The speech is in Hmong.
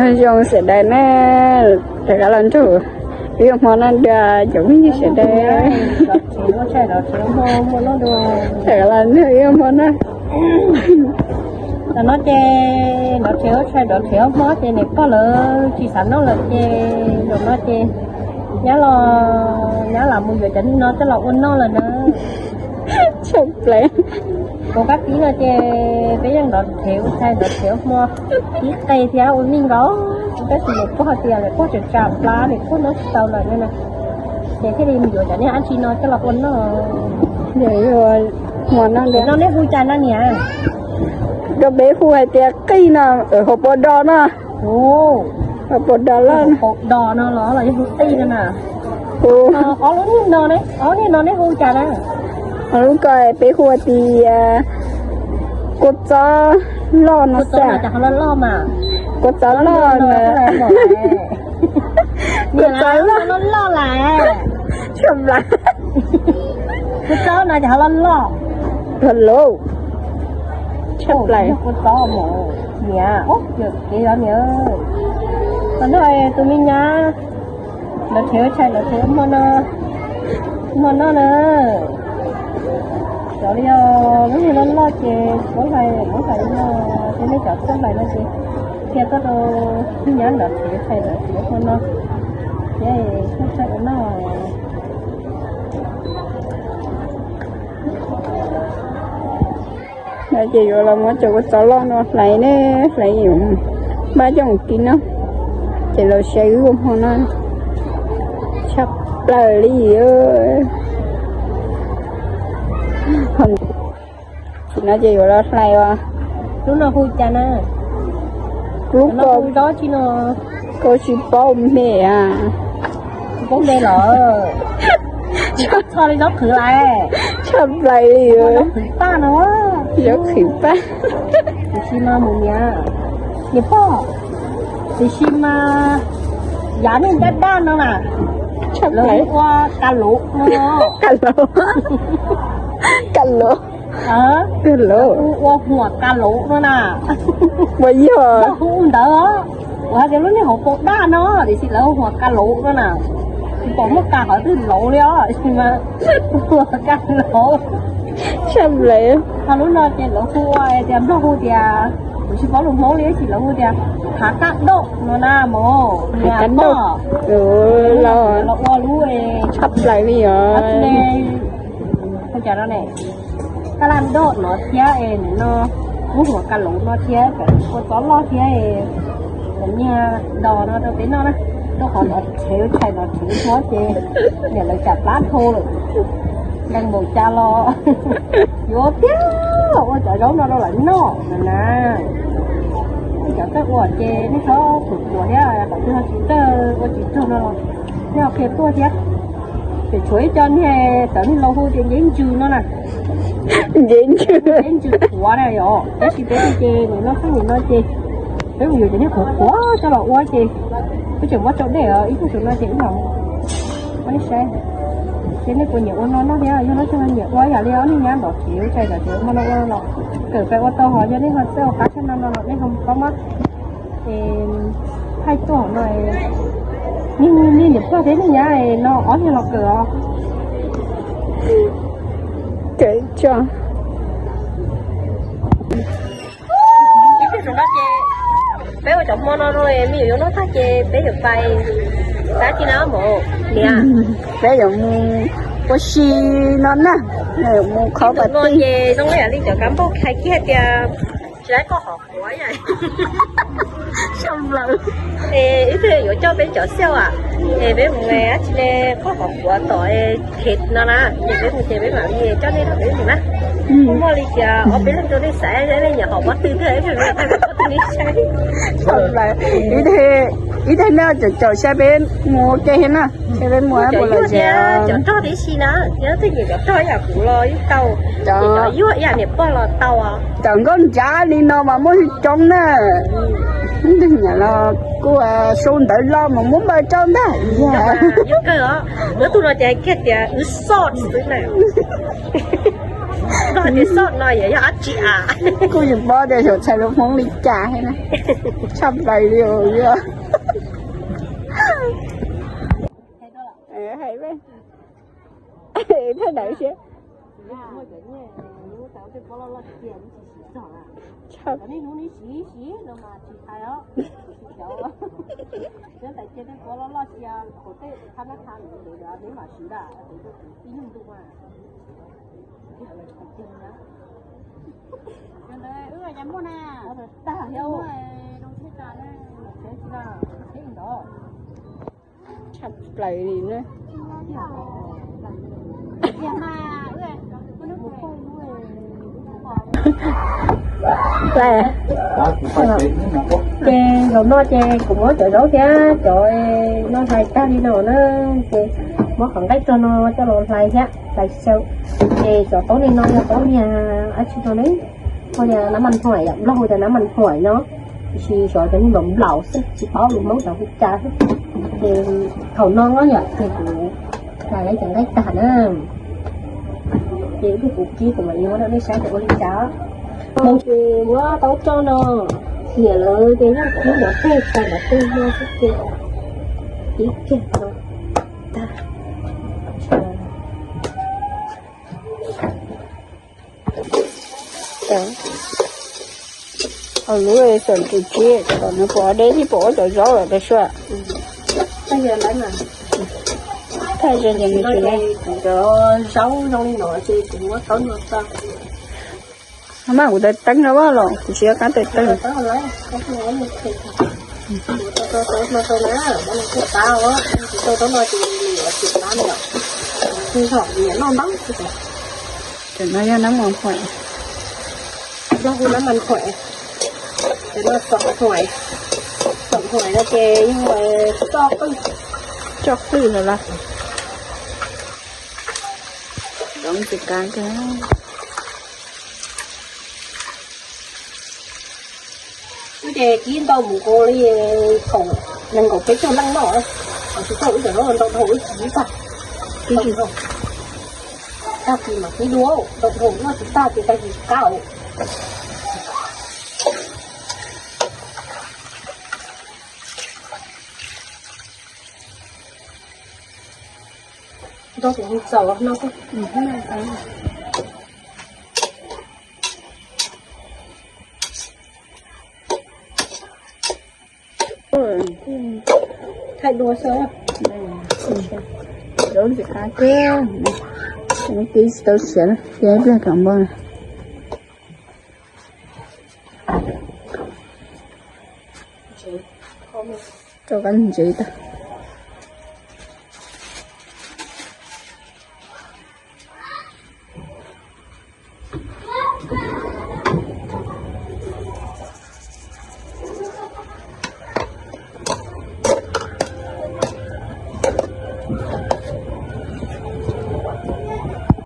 Zoo sawv daws na, rov qab los nrog wb ua hmo no dua cov phooj ywg sawv daws. Rov qab los nrog wb ua hmo no. Tam no ces nrov rhev ua tshais nrov rhev ua hmo ces niam pog lawv tsis xav noj lawm ces zaum no ces nyab los, nyab lam mus yuav cov neeg no coj los ua noj lawm na. Tshaj plaws. Kuv kab tib no ces peb yeej nrov rhev ua tshais nrov rhev ua hmo, tib qe thiab ua neej nkaus. Tab sis niam pog hais tias niam pog tseem tsam plab niam pog noj tsis tau lawm no na, ces thiaj li mus yuav cov niag dab tsi no coj los ua noj. Hmo no nej hu cas no niam? Rau peb hu hais tias qij no, hauv paus dos no. Hauv paus dos loj, hauv paus dos no los los yog hu qij no na. Ob lub niag no, ob lub niag no nej hu cas na? Ob lub ko peb hu tias kua txob loj no xwb. Kua txob loj no. Kua txob loj loj lawm. Tshaj plaws. Kua txob no ces ho loj loj. Ho loj. Tshaj plaws. Kua txob mas niam, kev los niam. Qhov no tus me nyab, lawv rhev tshais lawv rhev hmo no, hmo no na. Cov li os, lub niag loj loj ces kuv hlais, kuv hlais no, ces nej cov kuj hlais no ces thiaj tuaj rau tus me nyab lawv rhev tshais lawv rhev hmo no, thiab kuj tshais ua noj. No ces yuav los muab cov kua txob loj no hlais ne, hlais yuav npaj coj mus kib no, ces los saib wb ua hmo no. Tshaj plaws li. Tam no ces yuav los hlais os. Lub no hu cas na? Lub ko tsis paub me a. Tsis paub me los txho li zaub qhwv lawm. Tshaj plaws li. Zaub qhwv paj no, zaub qhwv paj. Tiam sis mas mus niam, niam pog, tiam sis mas yav niag daj daj no na, lawv ua ka luv no. Ka luv. Ka luv. Ua huam ka luv no na. Ua yog hu ntawd os. Kuv hais tias lub niag hauv paus daj no tiam sis lawv hu huam ka luv no na. Tsis pom muaj ka qhov twg luv li os, tiam sis mas hu huam ka luv. Tshaj plaws. Ho lub no ces lawv hu ua tias, Nplog hu tias, kuv tsis paub lus Hmoob li tab sis lawv hu tias hav kaj doj no na mog. Hav kaj doj. Los ua lub tshaj plaws li os. Hu cas no ne, kaj laj doj no thiab es nim no lub huam ka luv no thiab cov kua txob loj thiab es cov niag dos no rau peb noj na. Rau qhov nrov rhev tshais nrov rhev hmo ces niam lawv tsam plab dhau lawm, nkees npaum cas los yuav tiag ua cov zaub no rau lawv noj no na. Cov txawj ua ces nej txhob pum puas thiab, qhov twg ho tsis txawj ua tsis raug no los nej ho qhia tuaj thiab. Ces tshuav ib co niag cov niag laus hu tias nceb ntsws no na. Nceb ntsws, nceb ntsws qhuav na yom, tab sis peb hu ces nim no txheej nim no ces peb mus yuav cov niag qhuav qhuav coj los ua ces peb tseem muab tsau dej os, ib tug saum no ces wb los ua nej saib. Ces nej puas nyiam ua no noj thiab, yog no ces nyiam ua ib yam li ob niag nyab nrov rhev tshais nrov rhev hmo no ua los kawm pais ua tau, ho yog nej ho txawj ua qab tshaj no no los nej ho paub mab. Es thaij tuaj no, nej niam pog thiab nej nyab no ob niag los kawm os. Kawm tso. Ib pliag saum no ces peb ua cov hmo no rau me nyuam yuav noj tag ces peb yuav pais, tab sis na mos niam, peb yuav mus ua si no na, yuav mus khov pas tij. Ces zoo li yam li cov kab npauj hais kiag tias tsis laib koj qhov quav. Wb twb yuav coj peb cov xiauj am, es peb mus dab tsi ne, koj qhov quav tom es phem no na, ces peb mus ces peb mam li coj nej rau peb mus na. Muaj li cas ob peb leeg rau nej xaiv, nej nyiam qhov quav twg thiab peb thaij rau nej saib. Ib teg nej caum caum saib peb mus ua ke thiab na, saib peb mus ua los thiab cov rog tib si na, yog twg nyiam cov rog yam kuv los yeej tau, cov yuag yam niam pog los tau. Cov nkauj nrab li no mas muaj coob na. Ntawm nyiam los kuj sau ntawv los mas muab npawb rau ntag. Kawg os, lub tug no ces kiag tias wb soj xwb na. Koj tias xoj no yog dab tsi a? Kuj tsis paub tias xyov txhais lus Hmoob li cas thiab na. Tshaj plaws li os. Hais thaj daim siab. Tshaj plaws li na. Ces zaum no ces kuv muab cov zaub thiab cov no hlais tag li no na, ces muab qhov nqaij rog no coj los hlais thiab hlais xyaw. Ces cov taub li no yog taub niag dab tsi no ne, ho yog nab mas thuam, yam Nplog hu tias nab mas thuam no, tiam sis xyov cov niag nplaum nplaum xwb, tsis paub lus Hmoob cov hu cas xwb. Ces thaum no yom, ces kuv hlais cov nqaij tag na, ces ib pliag kuv kib kuv mam li muab rau nej saib tias ua li cas. Ces muab taub roj no, niam lawv ces yeej kib nrov teg tag nrov teg no xwb ces kib kiag no tag. Lub xam tus tsib kom nws pom deb thiab pom ua cov zaub lawm tas sua. Thaij zoo ces nws tsis, cov zaub zoo li no ces kuv muab taub no tso. Mas kuv tais teeb no los kuv tsis nco qab tais teeb. Tam no yog nab mas thuam, yog hu nab mas thuam, tam no txoom thuam, txoom thuam no ces yog tso qwj, tso qwj lawm los. Doov tsis kav kiag. Wb ces kib ntau mus nkaus li thaum nees nkaum peb caug leej no, tsis tau wb cov zaub ntau dhau wb kib tag. Tag kis mam kib dua, ntau dhau noj tsis tag ces tag kis kab. Ntau ces txaus no. Thaij dua xwb. Doov tsis kav kiag. Kib tsis tau siav na, cia ib pliag kam npog. Rau kab ntsev tag.